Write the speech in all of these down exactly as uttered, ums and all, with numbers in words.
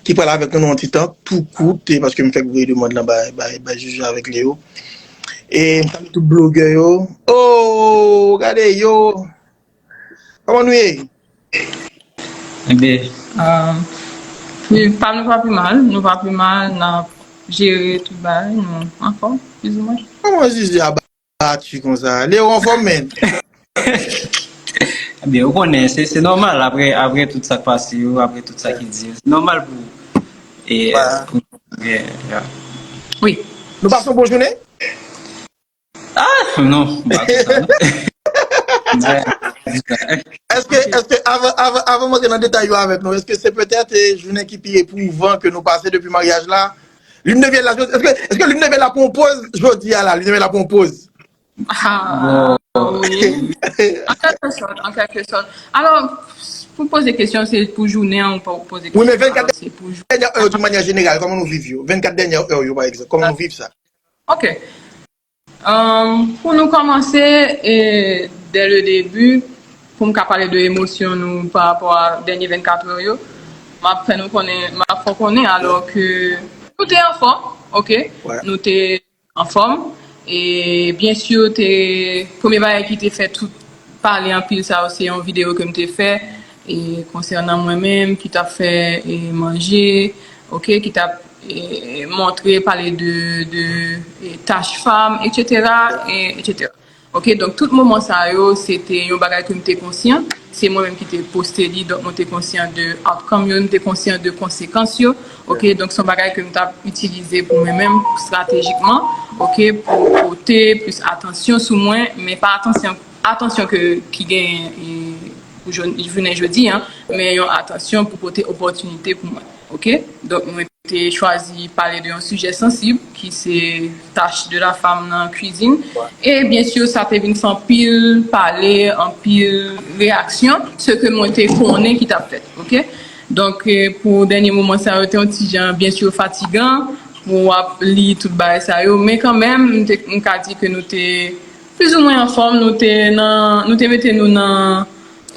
ki pral avèk nou nan yon ti tan, tou kout, e paske m fèk voye demann lan bay, bay, bay Juju avèk Leo. E m salye tout blogè yo. Oh, gade yo! Kòman nou ye? Ebyen, ah, wi, pa nou pa pi mal, nou pa pi mal, n ap jere tout bagay, nou anfòm, plizoumwen. Kòman Juju aba? Pati konsa. Leo anfòm, men. Ebyen, ou konnen, se se nòmal apre apre tout sa k pase yo, apre tout sa ki di yo. Se nòmal pou e pou yeah, yeah. Wi. Nou pase yon bon jounen? Ah, non, m pa di sa non. Èske èske avan avan avan m antre nan detay yo avèk nou, èske se petèt jounen ki pi epwouvan ke nou pase depi maryaj la? Lune de miel la, èske èske lune de miel la pran yon poz jodi a la? Lune de miel la pran yon poz? Ah, wi. An kèlke sòt, an kèlke sòt. Alò, pou poze kesyon, se pou jounen an ou pa poze kesyon. Wi, men vennkat dènyè è yo, d'une manière générale, kòman nou viv yo? Vennkat dènyè è yo, pa egzanp, kòman nou viv sa? Ok. Um, pou nou kòmanse, e, dès le début, pou m ka pale de emosyon nou pa rapò a dènye vennkat è yo, m ap fè nou konnen, m ap fè w konnen, alò ke nou te anfòm, ok? Nou te anfòm. E byen si te premye bagay ki te fè tout pale anpil sa yo se yon videyo ke m te fè e konsènan mwen menm ki t ap fè e manje, ok, ki t ap e montre, pale de de e tach fanm, etsetera, e etsetera. Ok, donk tout moman sa yo, se te yon bagay ke m te konsyan. Se mwen menm ki te poste li, donk mwen te konsyan de outcome yo, m te konsyan de konsekans yo. Ok, donk se yon bagay ke m t ap itilize pou mwen menm, stratejikman, ok, pou pote plis atansyon sou mwen, men pa atansyon, atansyon ke, ki genyen e, pou jounen jodi a, men yon atansyon pou pote opòtinite pou mwen. Ok? Donk, mwen te chwazi pale de yon sijè sansib ki se tach de la fanm nan kwizin. E byen si sa te vin fè anpil pale, anpil reyaksyon, se ke mwen te konnen ki t ap fèt. Ok? Donk, e, pou dènye moman sa yo te yon ti jan byen si fatigan pou w ap li tout bagay sa yo, men kanmenm, m te, m ka di ke nou te plizoumwen anfòm, nou te nan, nou te mete nou nan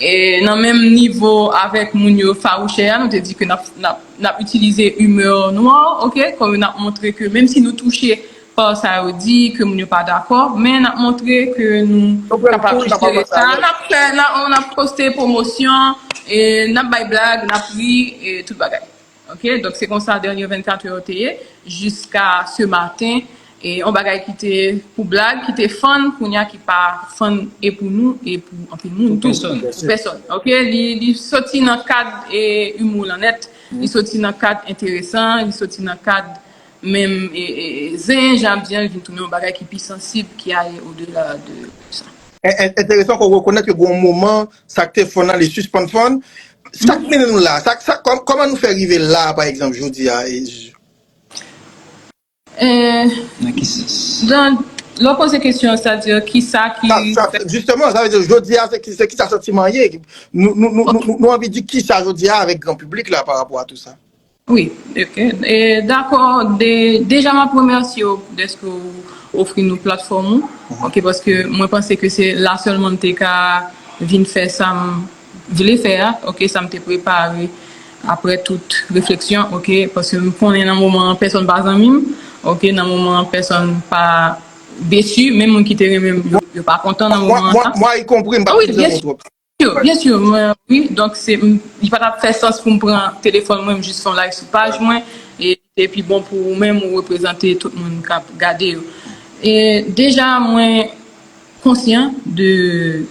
e nan menm nivo avèk moun yo fawouchè a, nou te di ke n ap, n ap, n ap itilize imè nou an, ok, kòm n ap montre ke menm si nou touche pa sa yo di, ke moun yo pa dakò, men n ap montre ke nou kapab jere sa, n ap fè, n ap, n ap poste pwomosyon, e n ap bay blag, n ap ri, e tout bagay. Ok, donk se konsa dènye vennkat è yo te ye, jiska se maten, e yon bagay ki te pou blag, ki te funny, kounye a ki pa funny e pou nou, e pou anpil moun tou. Pou pèsòn. Pou pèsòn. Ok, li, li soti nan kad e humour lan nèt, li soti nan kad enteresan, li soti nan kad menm e, e, e zen, jan ap di an, li vin tounen yon bagay ki pi sansib, ki ale odela de sa. Enteresan ke w rekonèt ke gen yon moman, sa k te funny an, li sispann funny. Sa k mennen nou la? Sa, sa, kòman nou fè rive la, pa egzanp, jodi a? Lè w poze kesyon an, sètadi kisa ki. Jisteman, sa vle di, jodi a, se kisa santiman ye? Nou, nou, nou, nou, nou anvi di kisa jodi a avèk gran piblik la pa rapò a tou sa? Wi, ok. E, dakò, de, deja m ap remèsye w dèske w ofri nou platfòm ou. Ok, paske mwen panse ke se la sèlman m te ka vin fè sa m vle fè a, ok, sa m te prepare apre tout refleksyon, ok, paske m konnen nan moman an pèsòn pa zanmi m, ok, nan moman an pèsòn pa desi, menm moun ki te renmen m, yo, yo pa kontan nan moman an. Mwen, mwen, mwen, y konpri, m pa bezwen twòp. Byen si, byen si, mwen, wi, donk se, m, li pa t ap fè sans pou m pran telefòn mwen, m jis fè yon live sou paj mwen, e li te pi bon pou ou menm ou reprezante tout moun k ap gade yo. E deja, mwen konsyan de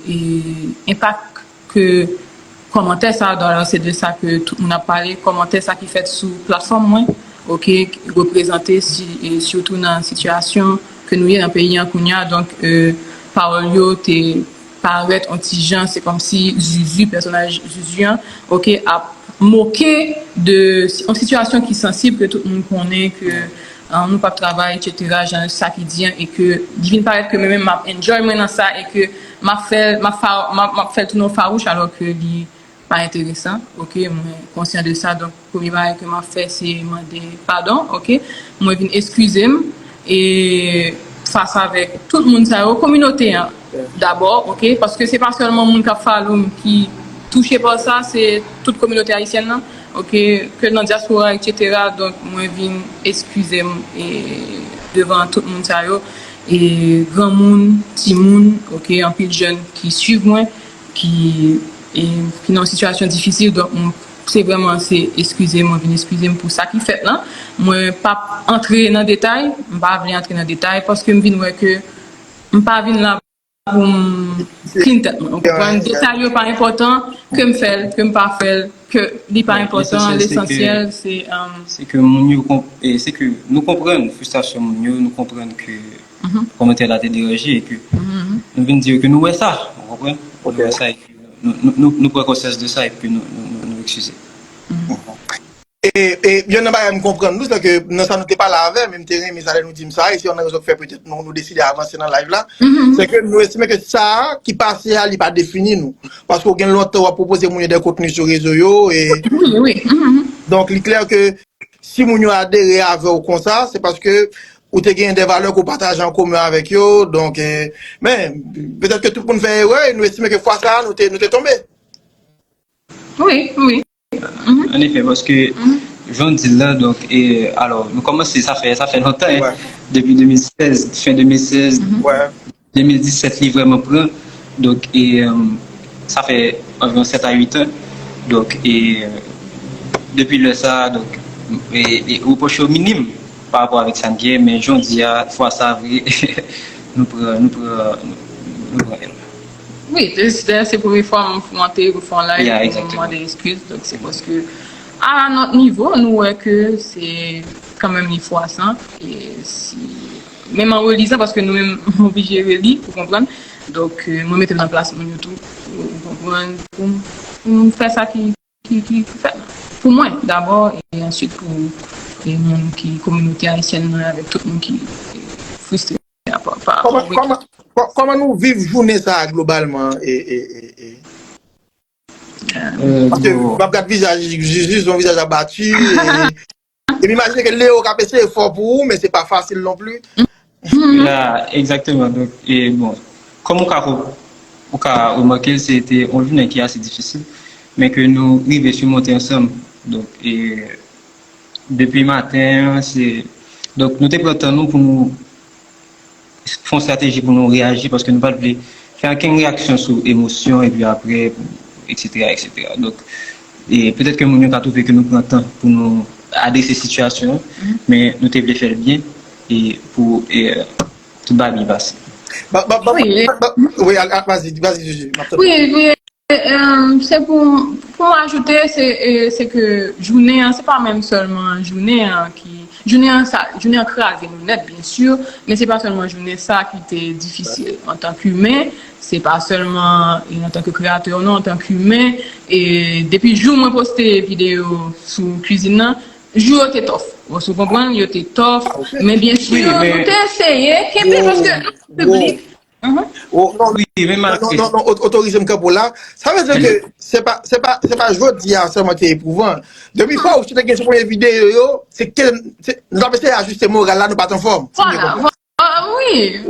e, enpak ke kòmantè sa, donk se de sa ke tout moun ap pale, kòmantè sa ki fèt sou platfòm mwen, ok, reprezante si, e, sitou nan sitiyasyon ke nou ye nan peyi an kounye a, donk e, pawòl yo te parèt yon ti jan, se kòmsi Zuzu, pèsonaj Zuzu an, ok, ap moke de yon sitiyasyon ki sansib ke tout moun konnen ke an, nou p ap travay, etsetera, jan sa ki di an, e ke li vin parèt ke mwen menm m ap enjoy mwen nan sa, e ke m ap fè l, m ap fa, m ap, m ap fè l tounen yon fawouch, alò ke li pa enteresan, ok, mwen konsyan de sa, donk premye bagay ke m ap fè se mande padon, ok, mwen vin eskize m, e fas avèk tout moun sa yo, kominote an dabò, ok, paske se pa sèlman moun k ap follow m ki touche pa sa, se tout kominote ayisyèn nan, oke, ke nan dyaspora, etsetera. Donk, mwen vin eskize m, e, devan tout moun sa yo, e granmoun, timoun, oke, anpil jèn ki swiv mwen, ki, e, ki nan yon sitiyasyon difisil. Donk, m, se vrèman, se eskize m, mwen vin eskize m pou sa ki fèt lan. Mwen p ap antre nan detay, m pa vle antre nan detay, paske m vin wè ke m pa vin la pou m clean tèt mwen. Ou konprann? Detay yo pa enpòtan, ke m fè l, ke m pa fè l, ke li pa enpòtan, lesansyèl, se, um, se ke moun yo konp-, e se ke nou konprann fristrasyon moun yo, nou konprann ke kòmantè la te deranje e ke nou vin di yo ke nou wè sa, ou konprann? Nou wè sa e ke nou, nou, nou, nou pran konsyans de sa e ke nou, nou, nou, nou eskize. E, e, youn nan bagay m konprann tou, se ke nan sa nou te pale avè m, e m te renmen sa lè nou di m sa, e se youn nan rezon k fè petèt nou, nou deside avanse nan live la, se ke nou estime ke sa ki pase a, li pa defini nou. Paske w gen lontan w ap pwopoze moun yo de kontni sou rezo yo, e donk li klè ke si moun yo adere avè w konsa, se paske ou te gen de valè ke w pataje an komen avèk yo, donk, e, men, petèt ke tout moun fè erè, e nou estime ke fwa sa a, nou te, nou te tonbe. Wi, wi. An efè, paske jan w di l la, donk, e, alò, nou kòmanse, sa fè, sa fè lontan, en, depi de mil sèz, fen de mil sèz, de mil disèt, li vrèman pran. Donk, e, sa fè anviwon sèt a uit an. Donk, e, depi lè sa a, donk, e, e, repwòch yo minim pa rapò avèk sa n gen, men jan w di a, fwa sa a vre, nou pran, nou pran, nou, nou pran L. Wi, dayè se premye fwa m fè yon live pou m mande eskiz, donk se paske a nòt nivo, nou wè ke se kanmenm li fwasan, e si, menm an relizan, paske nou menm m oblije reli, ou konprann, donk mwen mete m nan plas moun yo tou, ou konprann, pou m, pou m fè sa ki, ki, ki fèt pou mwen dabò, e answit pou e moun ki, kominote ayisyèn nan, avèk tout moun ki e, fristre. Kòman nou viv jounen sa a globalman? Paske m ap gad vizaj Jiji, se yon vizaj abati. E m imajine ke Leo k ap eseye fò pou ou, men se pa fasil non pli. Ya, egzakteman. Donk, e bon, kòm ou ka, ou ka remake l, se te yon jounen ki ase difisil, men ke nou rive simonte ansanm. Donk, e depi maten an, se, donk, nou te pran tan nou pou nou fè yon estrateji pou nou reyaji, paske nou pa t vle fè okenn reyaksyon sou emosyon, epi apre, etsetera, etsetera. Donk, e petèt ke moun yo ka twouve ke nou pran tan pou nou adrese sitiyasyon an, men nou te vle fè l byen, e pou e, tout bagay byen pase. Wi, vazi, vazi, Jiji. Wi, wi. Se pou, pou m ajoute, se, se ke jounen an, se pa menm sèlman jounen an ki, jounen an sa, jounen an kraze nou nèt, byen si, men se pa sèlman jounen sa ki te difisil antanke imen, se pa sèlman antanke kreyatè, non, antanke imen, e depi jou mwen poste videyo sou kwizin nan, jou yo te tòf. Ou konprann, yo te tòf, men byen si, nou te eseye kenbe, paske nou piblik, Wi, men malgre sa. Non, non, otorize m kanpe w la. Sa vle di ke se pa, se pa, se pa jodi a sèlman ki epouvan. Depi fwa ou chita gen sou premye videyo yo, se ke, se, nou t ap eseye ajiste moral la, nou pa t anfòm. Vwala, vwala, wi.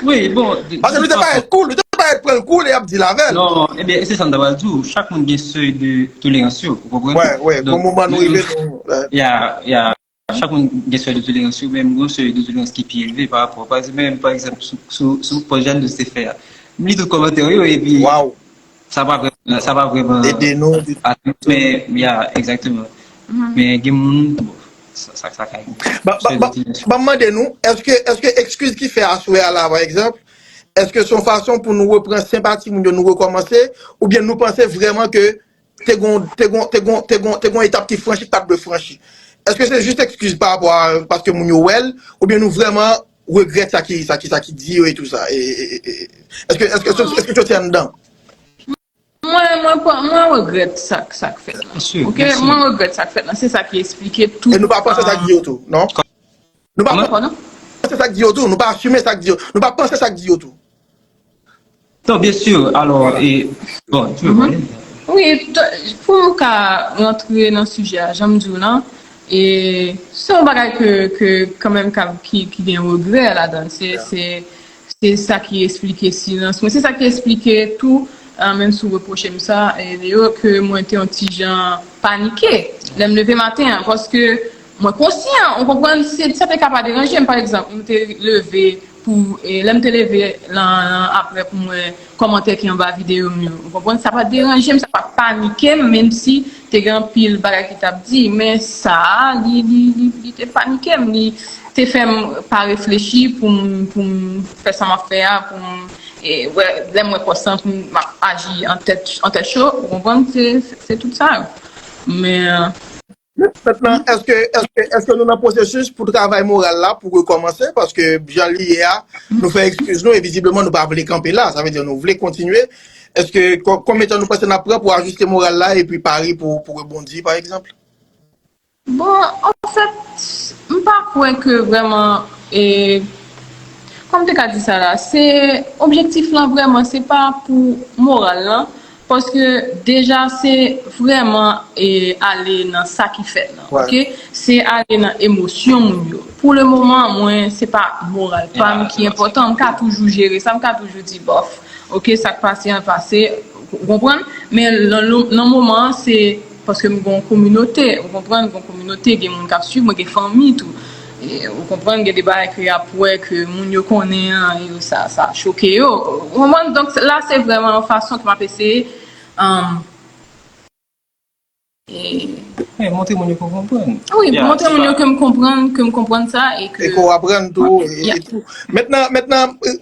Wi, bon. Paske nou te parèt cool, nou te parèt pran l cool e ap deal avè l. Non, ebyen, se sa m ta pral di w. Chak moun gen sèy de tolerans yo, ou konprann? Wi, wi, gon moman nou rive nou. Ya, ya. Chak moun gen sèy de tolerans yo, men m gen yon sèy de tolerans ki pi elve pa rapò. Pa egzanp, men, pa egzanp, sou, sou, sou pòz Jeannot te fè a. M li tout kòmantè yo, epi sa pa vrèman, sa pa vrèman ede nou. Men, ya, egzakteman. Men gen moun, bon, sa, sa, sa ka. Ban m mande nou, èske, èske ekskiz ki fè aswè a la, pa egzanp, èske se yon fason pou nou repran senpati moun yo, nou rekòmanse, oubyen nou panse vrèman ke te gon, te gon, te gon, te gon, te gon etap ki franchi, ki pa t dwe franchi. Èske se jis ekskiz pa rapò a, paske moun yo wè l, oubyen nou vrèman regrèt sa ki, sa ki, sa ki di yo e tou sa? E, e, e, e, èske, èske, èske, èske w soti anndan? Mwen, mwen, pa- mwen regrèt sa, sa k fèt lan. Oke, mwen regrèt sa k fèt lan. Se sa ki esplike tout. E nou pa panse sa k di yo tou, non? Nou pa panse sa k di yo tou, nou pa asime sa k di yo, nou pa panse sa k di yo tou. Non, byen si, alò, e, bon, tu veux parler? Wi, pou m ka rantre nan sijè a, jan m di w lan, e, se yon bagay ke, ke kanmenm ki, ki gen regrè ladan l. Se, se, se sa ki esplike silans mwen. Se sa ki esplike tou Ah, menm si w repwoche m sa, eh, Leo, ke mwen te yon ti jan panike lè m leve maten an, paske mwen konsyan, ou konprann, se, sa te ka pa deranje m, pa egzanp, m te leve pou, eh, lè m te leve lan, lan apre pou m wè kòmantè ki anba videyo m yo, ou konprann, sa pa deranje m, sa pa panike m, menm si te gen anpil bagay ki t ap di, men sa a, li, li, li, li te panike m, li te fè m pa reflechi pou m, pou m fè sa m ap fè a, pou m, e, wè, lè m wè pòs lan, pou m ap aji an tèt, an tèt cho, ou konprann, se, se, se tout sa yo. Men, Mentnan, èske, èske, èske nou nan pwosesis pou travay moral la, pou rekòmanse? Paske jan li ye a, nou fè ekskiz nou e vizibleman nou pa vle kanpe la. Sa vle di nou vle kontinye. Èske, ko- konbyen tan nou panse n ap pran pou ajiste moral la epi pare pou, pou rebondi, pa egzanp? Bon, anfèt, m pa kwè ke vrèman, e, kòman m te ka di sa la, se, objektif lan vrèman, se pa pou moral lan, paske deja se vrèman, e, ale nan sa ki fèt lan, Wè. Oke? Se ale nan emosyon moun yo. Pou le moman, mwen, se pa moral pa m ki enpòtan, m ka toujou jere sa, m ka toujou di, bòf, oke, sa k pase an pase, ou konprann? Men nan, nan moman an, se paske m gen yon kominote, ou konprann, gen yon kominote, gen moun k ap swiv mwen, gen fanmi tou. E, ou konprann, gen de bagay ke y ap wè ke moun yo konnen an, yo, sa, sa choke yo. Ou konprann? Donk, la, se vrèman yon fason ke m ap eseye, um, e, Eh, montre moun yo pou konprann. Wi, Yeah, montre se moun yo sa. Ke m konprann, ke m konprann sa e ke E ke w aprann tou, e, Yeah. e tou. Mentnan, mentnan, e,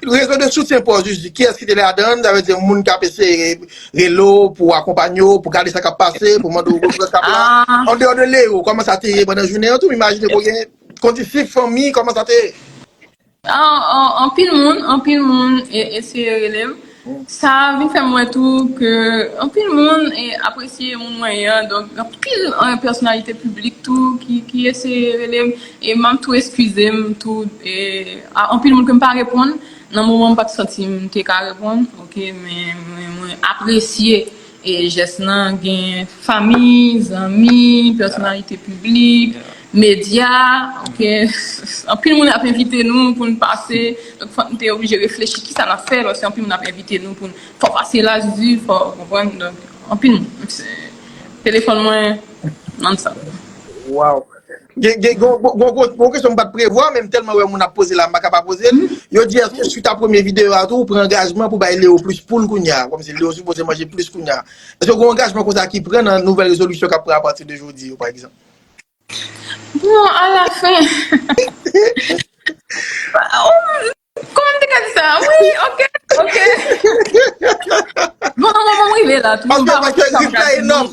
rezo de soutyen pou w, jis di, kiyès ki te ladan l, sa vle di, moun k ap eseye rele w pou akonpanye w, pou gade sa k ap pase, pou mande w referans k ap la. Ah. Andeyò de Leo, kòman sa te ye pandan jounen an tou, m imajine ke w gen kondisif, fanmi, kòman sa te ye? An, an, anpil moun, anpil moun e, eseye rele m. Sa vin fè m wè tou ke anpil moun e, apresye moun mwen ye an, donk anpil, e, pèsonalite piblik tou ki, ki eseye rele m. E m ap tou eskize m tou, e, a, anpil moun ke m pa reponn, nan moman m pa t santi m te ka reponn, oke, men mwen, mwen apresye e jès lan, gen fanmi, zanmi, pèsonalite piblik, medya, oke. Anpil moun ap envite nou pou n pase. Donk, fòk n te oblije reflechi kisa n ap fè, paske anpil moun ap envite nou pou n fò pase la, Zuzu, fò, ou konprann? Donk, anpil moun. Se, telefòn mwen, non stop. Wow. Gen, gen, gon, gon, gon, gon, gon kesyon m pa t prevwa, men m tèlman wè moun ap poze la, m pa ka pa poze l. Yo di, èske suit a premye videyo a tou, ou pran angajman pou bay Leo plis poul kounye a? Kòmsi Leo sipoze manje plis kounye a. Èske gon angajman konsa ki pran nan nouvèl rezolisyon k ap pran apati de jodi yo, pa egzanp? Bon, alafen. Kòman m te ka di sa? Wi, oke, oke. Bon, nan moman m rive la, tou. Paske, paske risk la enòm.